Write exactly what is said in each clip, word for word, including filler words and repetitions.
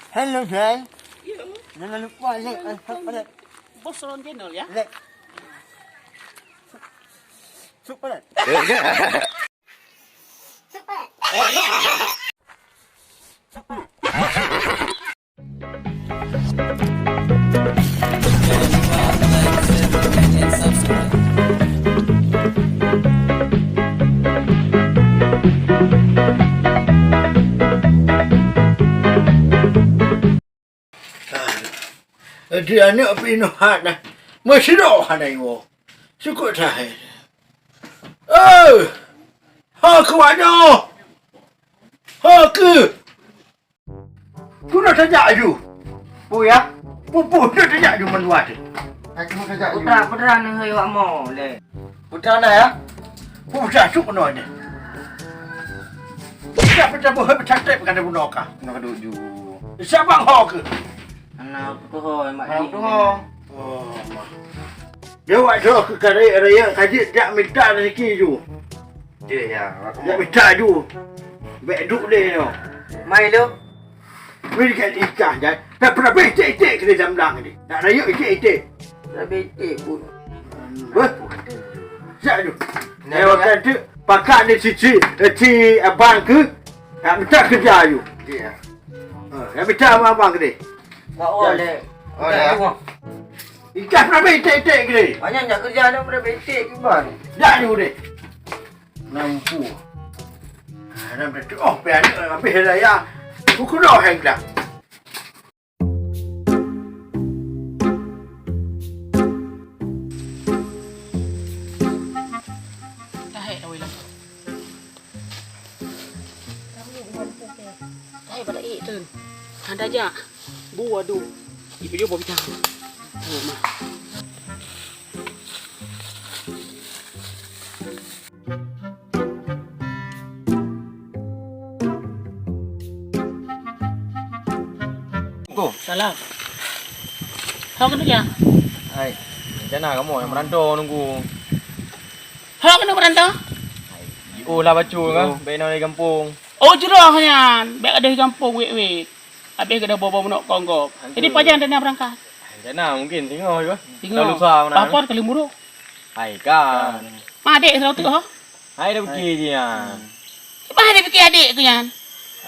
Hello guys. Jangan lupa like and subscribe. Bos Ron Channel ya. Like. Subscribe. Di aneuk pih nyoe hat dah. Meusidroe hana iwoe. Syukur that. Eh! Ho keu awak nyoe? Ho keu? Keunoe tajak aju. Peue ya? Peue-peue keunoe tajak aju mandua teuh. Hai keunoe tajak aju. Putra, putra neuh hai wak mo lé. Putra na ya? Peue peucah suk keunoe nyoe. Peucah, peucah boh, peucah trép ka bunoe ka. Keunoe ka duek ju. Siapa ho keu? Anak peutuho mak. Anak peutuho. Oh, mah. Dia awak droe keu ka rayeuk-rayeuk ka jeuet jak mita rezeki ju. Jeuet ya. Jak mita ju. Bèk duek lé nyoe. Mai lôn. Bri kat ikah jai. Tak pernah bèk iték-iték keu dalam blang ni. Nak rayeuk iték-iték. Pernah bèk iték pun. Beuh. Siap ju. Nah, ya, waktu tu pakat ni cici, cici abang ke. Nak minta kerja ju. Iya. Ha, nak minta abang-abang ke deh. Mak oh leh. Oh, dah. Ikah pernah bèk iték-iték ke deh. Banyak nak kerja dah pernah bèk iték ke bang. Dah ju deh. Nampu. Nam tu oh pian habis raya. Buku doh hai dah. Tahek awai lam. Tahek pada ik tu. Handa jak. Bu aduh. Ibu yo bawa bintang. Oh, ma. Assalamualaikum. Salam. Ho keunoe jak? Hai, rencana kamoe nyang merantau nunggu. Ho keunoe merantau? Hai, jiôh lah bacut kan, bèk na di gampông. Oh, jroh nyan. Bèk gadôh di gampông wét-wét. Habéh gadôh boh-boh manok kong gob. Jadi pajan dana beurangkat? Rencana mungkin singoh juga. Singoh. Lusa mana? Papan kali muru. Hai kan. Ma adék sidroe teuk ho? Hai dah pikir dia. Bah dah pikir adék tu nyan.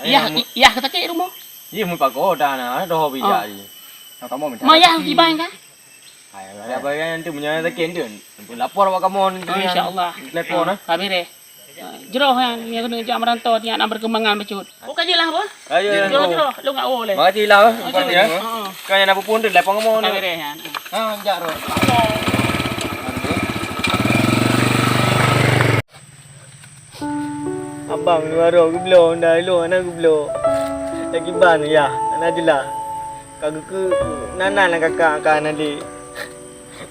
Yah, yah ke sakét rumoh. Dia mui pagoda na, dah bijak dia. Kamu minta. Ma yah kiban kan? Hai, ada apa yang tu punya sakét tu? Lapor awak kamu ni. Oh, insya Allah. Lapor nah. Kami deh. Jroh nyan, nyang keuneuk jak merantau nyan na perkembangan bacut. Bukan jeulaih apa? Ayo, jroh, jroh, lu ngak woe leh. Makasih lah, ya. Kan yang apa pun tu, lapor kamu ni. Kami deh nyan. Ha, jak roh. Abang dua roh geubloe, honda ilong hana geubloe. Lagi ban ya, hana jeulaih. Ka geukeu nana na kakak ka hana lé.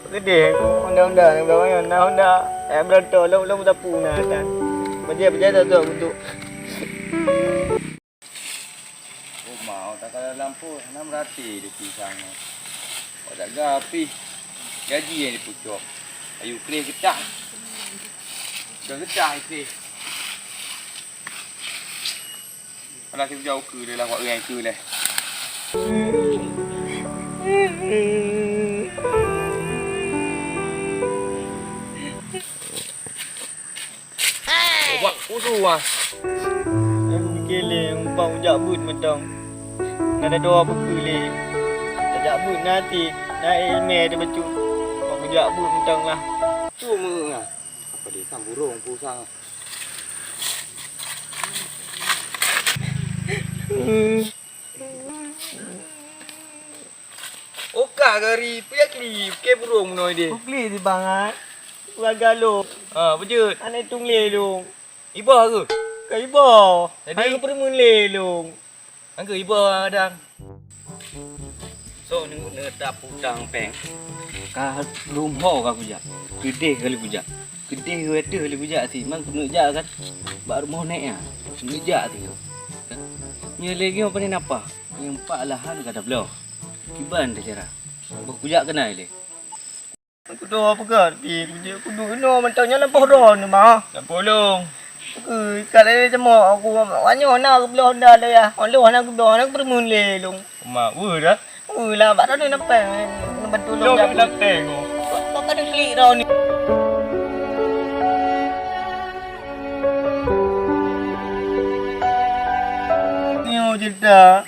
Geudeh honda-honda na gawa nyan, na honda. Ayah beurantô lom lom sapu na tan. Bajée-bajée tak tu untuk. Uma, oh, tak ada lampu, hana meurati di pisang ni. Awak jaga api, gaji yang dipucok. Ayu kreh getah. Dah getah kreh. Alah, si bujau keu dia lah, awak yang keu leh. Obat khusu ah. Aku fikir lé, umpang ujak beuet mantong. Na dah dua bukui lé. Tajak beuet na até, na ilmé teubacut. Umpang ujak beuet mantong lah. Tu meu'ah. Apa dia sang burung pusang. Oka gari, puyah kli, ke burung menoi deh. Ukli di bangat. Raga lom. Ha, beujeuet. Aneuk tung lé lom. Iba ke? Ka iba. Jadi? Hai ke peureumeun lé lom. Angka iba dang. So, ni, ni tak putang peng. Ka lom ho ka kujak. Keudeh kali kujak. Keudeh ateueh kali kujak si. Mang keuneuk jak kan. Bak rumoh nek ya. Keuneuk jak si. Kan? Nyoe lé nyoe panen apa? Nyang pak lahan ka tabloe. Kiban teuh cara. Boh kujak keunoe lé. Kudoe peugah pih kujak kudu inoe mantong nyan lampoh droe ni mah. Lampoh lôn. Eh, ikat lé cemok aku. Wak nyoe na geubloe honda lé ya. Wak lôn hana geubloe, hana geubeureumeulen lôn. Ma, weueh dah. Weueh lah, bak droeneuh na péng. Bantu lôn jabeut. Na péng, oh. Kok, kok ka diklik droeneuh. Nyoe cerita.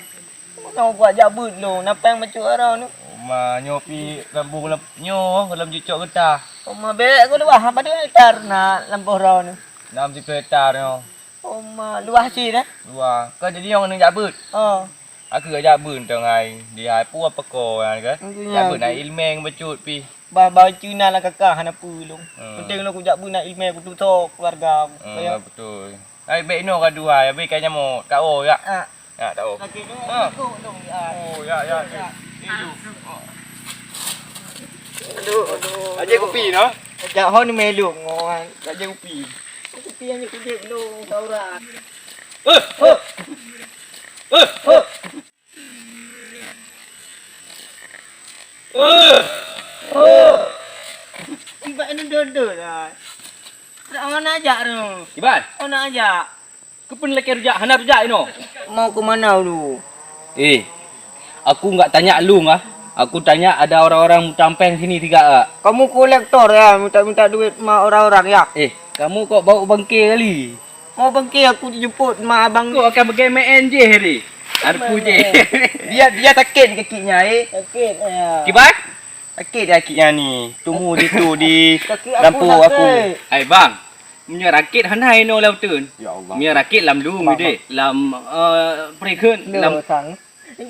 Nyoe buat jak beuet lôn, na péng bacut droeneuh. Ma, nyoe pi lambung lam, nyoe lam jucok getah. Oma, bék ku luwah, padum hektar na lampôh droeneuh? Nam siplôh hektar nyoe. Oma, luwah cit, eh? Luwah. Ka jadi nyoe keuneuk jak beuet? Oh. Aku jak beuet teuh ngai, di hai pu apa ko nyan ke? Iya, jak beuet na ilmeng bacut pi. Bah, bah cina lah kakak hana peue lôn. Hmm. Penting lôn kujak beuet na ilmeng kututoe keluarga aku. Hmm, betul. Hai, bék inoe ka dua, habéh ka nyamot. Ka oh, ya. Ah. Ya, tak oh. Sakit, eh? Ha. Ikut dong, ya. Oh, ya, ya. Ya. Aduh, aduh. Aje kupi noh. Jak hon melong, oh, aje kupi. Kupi yang kupi belum, saura. Eh, eh. Eh, eh. Iban ini dodol lah. Nak mana ajak tu? Iban. Oh, nak ajak. Keupeue lakée rujak, hana rujak inoe? Mau ke mana dulu? Eh, aku enggak tanya lu ah. Aku tanya ada orang-orang mutang péng sini tiga ah. Kamu kolektor ya, minta-minta duit sama orang-orang ya? Eh, kamu kok bau bangke kali? Mau bangke aku dijemput sama abang. Kau akan bagaimana jeh ni? Ada puje. Dia, dia sakit kakinya, eh. Sakit, ya. Kiban? Sakit dah kakinya ni. Tumu di tu, di lampu aku. Hai bang, meunyoe rakit hana inoe lam teun. Ya Allah. Meunyoe rakit lam lueng deh, lam, eh, pereukheun, lam sang.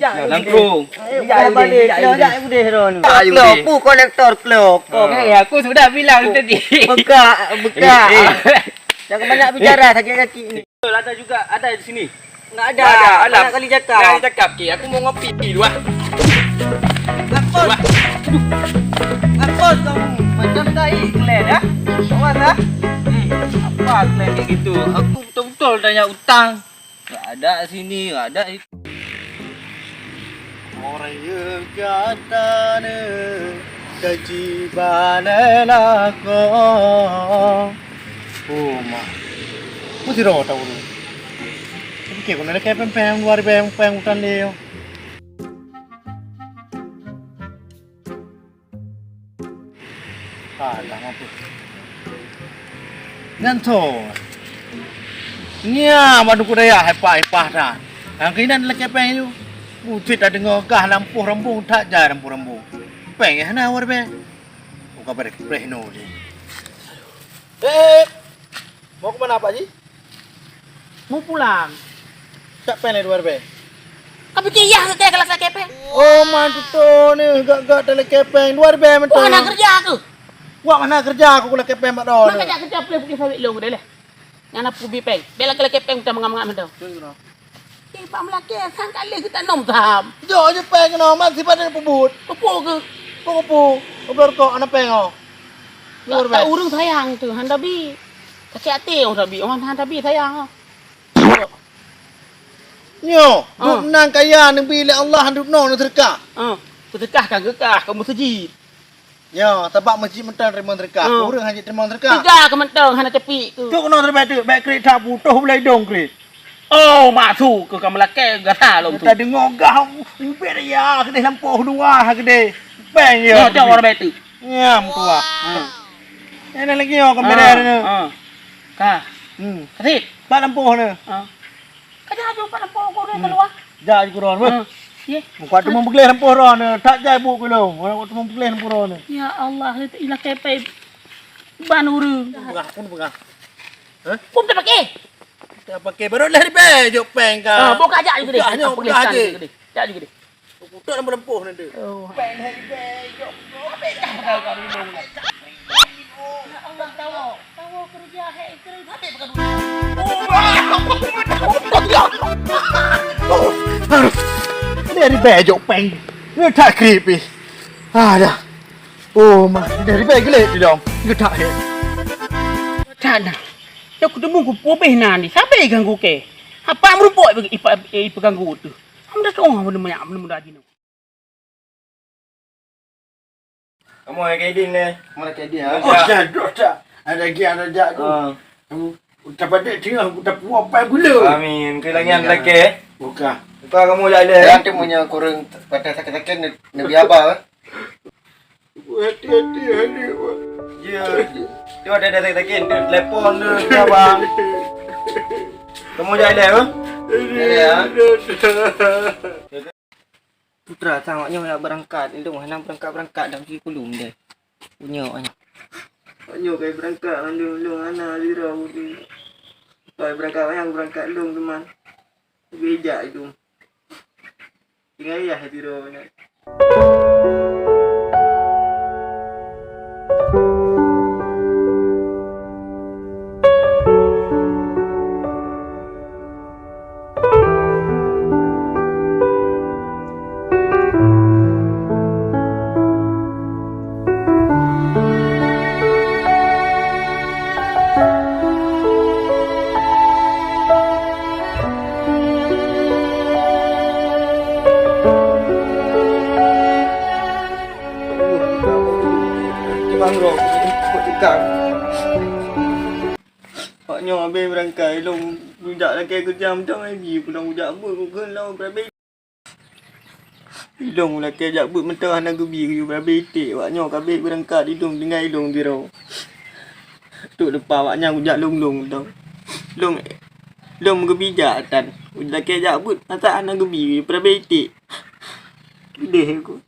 Lam krueng. Ijak balik, ijak balik. Klok, pu kolektor klok. Eh, aku sudah bilang tadi. Buka, buka. Eh, eh. Jangan banyak bicara, sakit kaki ni. Betul, ada juga, ada di sini. Enggak ada. Ada, alah. Banyak kali cakap. Banyak kali cakap. Okey, aku mau ngopi dulu ah. Lapor. Dulu ah. Lapor kamu. Macam tai kalian ya. Awas ah. Hmm, apa kalian kayak gitu? Aku betul-betul tanya utang. Enggak ada sini, enggak ada situ. Orang gata ne kaji bane lako. Oh, ma. Mesti ro tahu tu. Tapi kek guna dekat pempeng luar pempeng hutan dia. Alah, mampus. Nyan tho. Nya, bak Teungku Dayah, hepah-hepah that. Nyang keunan lakée péng ju. Buet tadeungoe gah lampôh rambong, that jai lampôh rambong. Péng hana awai péng. Buka bareh, bareh no je. Eh, eh. Mau ke mana, Pak Ji? Mau pulang. Cak péng lé dua ribèe. Ka pikir yah ke kelas lakée péng? Oh, man tutoe ni, gak-gak talakée péng dua ribèe mantong. Wah, na kerja ke? Wak mana kerja aku lakée péng bak doe. Maka jak kerja boleh pergi sawit long deh leh. Nyang na peubi péng. Bela lakée péng macam mangat-mangat mantong. Betul, betul. Eh, Pak Melakée, sang kali kita nom tham. Jok je péng keunoe, man sipat ada peubuet. Peue ke? Peue-peue? Peue rukok, hana péng oh. Tak, tak ureueng sayang tu, hana bi. Sakit hati orang tak bi, orang hana bi sayang. Nyoe, ah, duek nan kaya neubi lé Allah, duek noe neuseudeukah. Ah, seudeukah ka geukah, ka meuseujid. Ya, sabab meuseujid mantong teurimong seudeukah. Ah. Ureueng hana jiteurimong seudeukah. Teuga keu mantong hana teupik tu. Cok noe teubèe teuk, bèk kriet that butôh bulai dong kriet. Oh, masuk ke kamar lakée gata lom tu. Tadeungoe gah ubit ya, keudeh lampôh dua keudeh. Péng ya. Nyoe cok orang bèe teuk. Nyam tuah. Ha. Ini lagi oh kamera ni. Ha. Ka. Hmm. Kasih. Pat lampôh ni. Ha. Ka jak aju pat lampôh ku ni keuluwa. Jak aju keudroe. Ha. Ye. Muka tu meugleh lampôh droe ni. Tak jai bu ku lom. Orang tu meugleh lampôh droe ni. Ya Allah, ilah kepeng ban ureueng. Peugah, pun peugah. Hah? Pun tak pakai. Tak pakai baru lah ribèe jok péng ka. Ah, buka jak aju deh. Peugah nyoe, peugah je. Jak aju deh. Kutok lampu-lampu nanti. Oh. Aduh. Dari bejok peng. Ini tak creepy. Ah, dah. Oh, mah. Dari bejok gelek di dong. Ini tak he. Sana. Tok ketemu ku pobeh nani. Siapa yang ganggu ke? Apa merumpok ipa, ipa ganggu tu? Am dah tengah mana banyak mana muda jinu. Kamu yang kedin ni. Mana kedin? Oh, ya, dah tak. Ada lagi ada jak tu. Ah. Kamu Tapadek teungoh, tapuwoe pai gula. Amin. Keu lagèe nyan lakèe. Buka. Buka kamoe jak ilèe. Nanti meunyoe kureueng pada sakét-sakét, ne-, neubri haba, eh. Hati-hati, hati, Pak. Ya. Tu ada, ada sakét-sakét, tu telepon tu, abang. Kamoe jak ilèe, eh? Ya. Putra, sang awak nyoe jak beurangkat, ilôn hana beurangkat-beurangkat dak sikulum deh. Punya awak nyoe. Awak nyoe kai beurangkat mandum, ilôn hana sidroe putih. Kai beurangkat wayang beurangkat ilôn teuma. Tapi jak ilôn. Tinggai yah sidroe nyan. Awak nyoe habéh beurangkat, ilôn jak lakèe keujam dong lagi, pulang kujak beuet keu lôn berabe. Ilôn lakèe jak beuet mantong hana geubi keu berabe iték, awak nyoe ka bèk beurangkat, ilôn tinggai ilôn sidroe. Trok leupah awak nyan kujak lôn-lôn dong. Lôn, lôn geubi jak tan. Lakèe jak beuet masa hana geubi berabe iték. Deh aku.